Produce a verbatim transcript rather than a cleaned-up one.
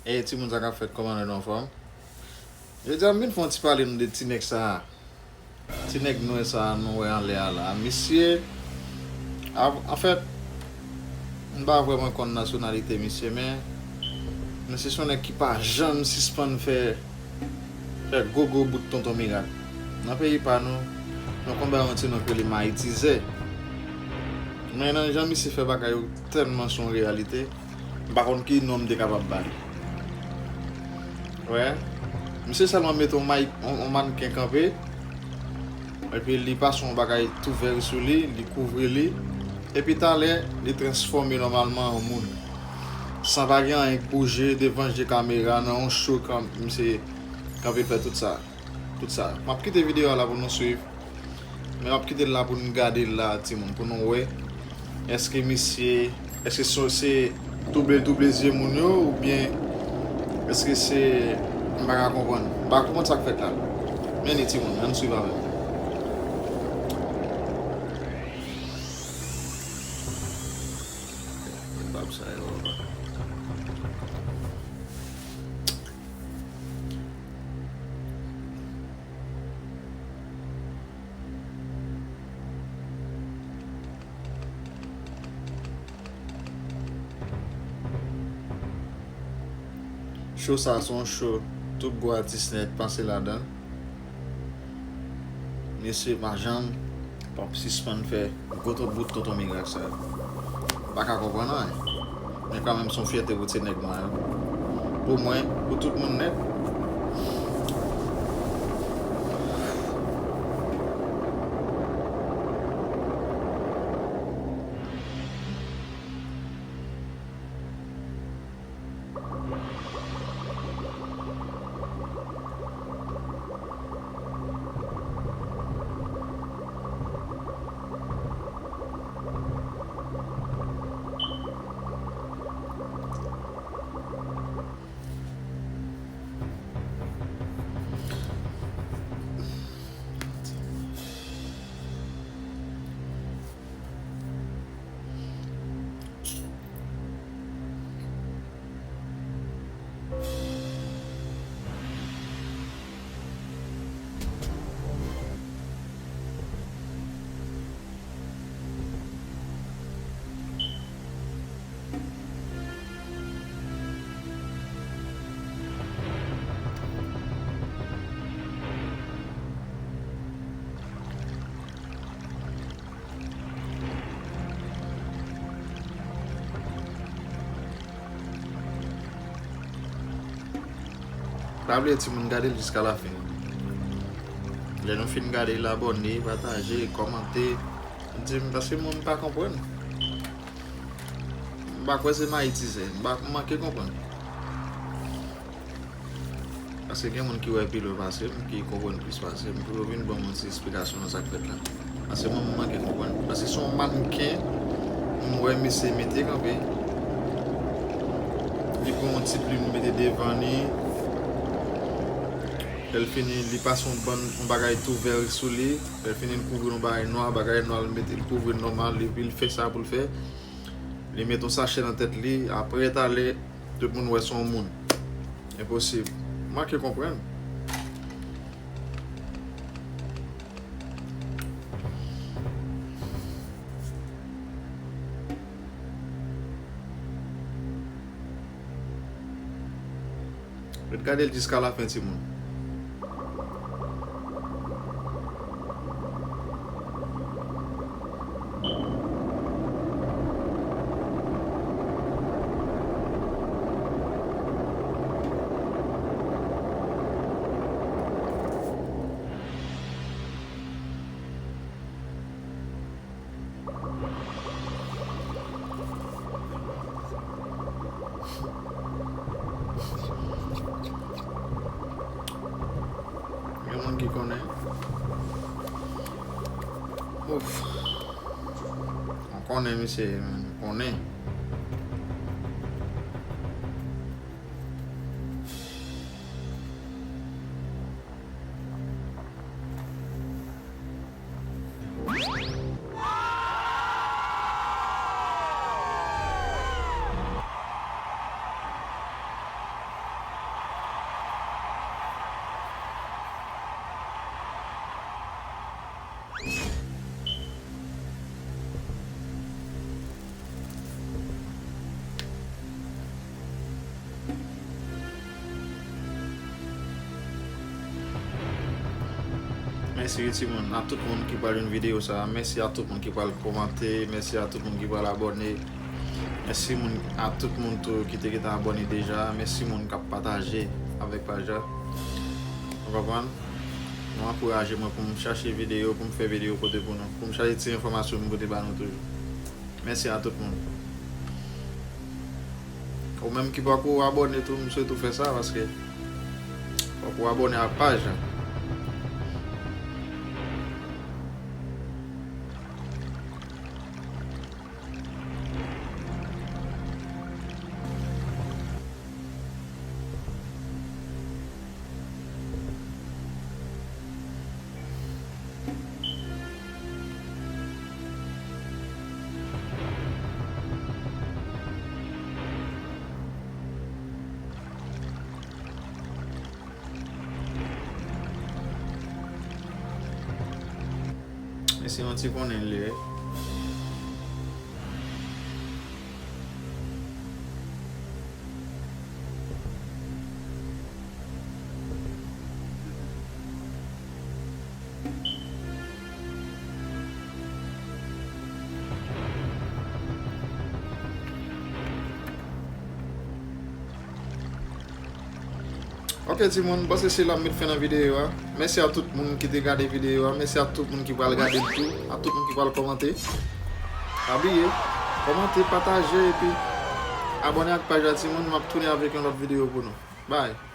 Ey, timoun, sa k ap fèt? Kòman nou ye? Nou anfòm? Jodi a, m vin fè yon ti pale nou de ti nèg sa a. Ti nèg nwè sa a nou wè anlè a la. Misye, av-, anfèt, m pa vrèman konn nasyonalite misye, men misye se yon nèg ki pa janm sispann fè, fè gwo gwo bout tonton mirak. Nan peyi pa nou, nou konn ba yon ti non k rele mayitizè. Men nan jan misye fè bagay yo, tèlman se yon reyalite. M pa konn ki non m te kapab ba li. Wè. Misye sèlman mete yon may-, yon, yon mannken kanpe. Epi li pase yon bagay tou vè sou li, li kouvri li. Epi talè, li transfòme nòmalman an moun. San pa gen anyen k bouje devan je kamera, nan yon cho kan misye kanpe fè tout sa. Tout sa. M ap kite videyo a la pou nou swiv. Men m ap kite l la pou n gade l la, timoun, pou nou wè. Èske misye, èske se, se touble l touble zye moun yo, oubyen èske se, m pa ka konprann. M pa konprann sa k fèt la. Men li, timoun, ann swiv avè m. Bab sa yo. Cho sa se yon cho tout gwo atis nèt pase ladan l. Mesye pa janm p ap sispann fè gwo bout tonton mirak sa yo. M pa ka konprann anyen. Men kanmenm, se yon fyète pou ti nèg nwa yo. Pou mwen, pou tout moun nèt. Pa bliye timoun, gade l jiska la fen. Lè nou fin gade l, abòne, pataje, kòmante. Di m, paske mwen m pa konprann. M pa kwè se mayitizè. M pa, m manke konprann. Paske gen moun ki wè pi lwen pase m, ki konprann plis pase m, pou yo vin ban m yon ti esplikasyon nan sa k fèt la. Paske mwen, m manke konprann. Paske se yon mannken, m wè misye mete kanpe. Li pran yon ti plim, li mete devan li. Lè l fini, li pase yon bann, yon bagay tou vè sou li. Lè l fini, l kouvri l yon bagay nwa, bagay nwa, l mete, l kouvri l nòmal, epi l fè sa pou l fè. Li mete yon sachè nan tèt li. Apre, talè, tout moun wè se yon moun. Enposib. M manke konprann. Ret gade l jiska lafen, timoun. Gen moun ki konnen. Ouf. Mwen konnen misye, mwen konnen. Mèsi wi timoun, a tout moun ki pral jwenn videyo sa a. Mèsi a tout moun ki pral kòmante. Mèsi a tout moun ki pral abòne. Mèsi moun, a tout moun tou ki te gentan abòne deja. Mèsi moun k ap pataje avèk paj la. Ou konprann? Nou ankouraje mwen pou m chache videyo, pou m fè videyo pote pou nou. Pou m chache ti enfòmasyon pou m pote ba nou toujou. Mèsi a tout moun. Ou menm ki pako abòne tou, m swete w fè sa, paske fòk ou abòne ak paj la. Men se yon ti konnen l ye wi. Ok timoun, m panse se la m met fen nan videyo a. Mèsi a tout moun ki te gade videyo a. Mèsi a tout moun ki pral gade l tou. A tout moun ki pral kòmante. Pa bliye, kòmante, pataje epi abòne ak paj la timoun. M ap tounen avèk yon lòt videyo pou nou. Bye.